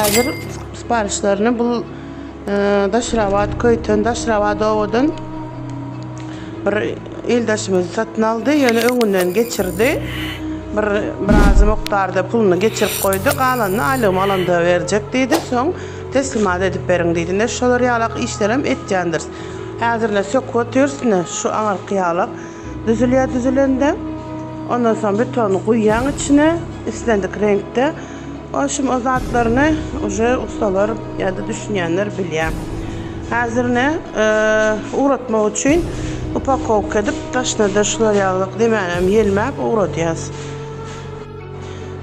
Häzir siparişlerini bu Daşrabat Köýten Daşrabat obadan bir ildeşimiz satyn aldy, ýöne öňünden geçirdi. Bir biraz mukdarda puluny geçirip goýdy, galanyny aýlygymy alanda berjek diýdi. Soň teslimat edip beriň diýdi. Ine şolar ýalak işlerem etýändiris. Häzir ine söküp otyrys ine şu aňyrky ýalak düzülýär düzülende. Ondan soň betony guýýaň içine islendik reňkde. Oşum o zatlaryny uje ussalar ýa-da düşünýänler bilýär. Häzir ine ugratmak üçin upakowka edip daşyna-da şular ýaly demänem ýelmäp ugradýas.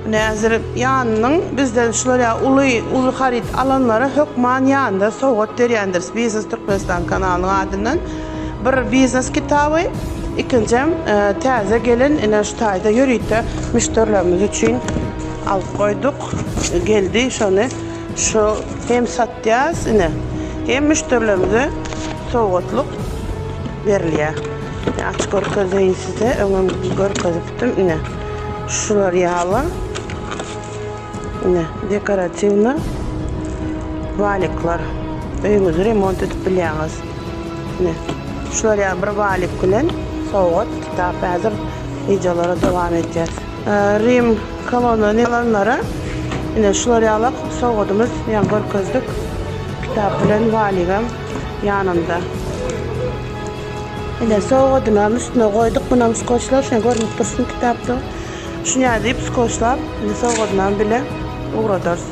Ine häzir ýanynyň bizden şular ýaly uly uly haryt alanlara hökman ýanynda sowgat berýändiris Biznes Türkmenistan kanalynyň adyndan bir biznes kitaby ikinjem täze gelen ine şu taýda ýörite müşderilerimiz üçin alyp goýduk geldi şony şu hem satýas ine hem müşderilerimize sowgatlyk berilýär. Açyp görkezeýin size öňem görkezipdim ine şular ýaly ine dekoratiwny walikler öýüňizi remont edip bilýäňiz ine şular ýaly bir walik bilen sowgat kitap häzir wideolara dowam edýäs. Rim kolonnany alanlara ine şular ýalak sowgadymyz ýaňy görkezdik. Kitap bilen waligem ýanynda. Ine sowgadynam üstüne goýduk. Munam skoçlar şuna görünip dursun kitapda. Şuny ýa diýip skoçlap indi sowgadynam bile ugradarys.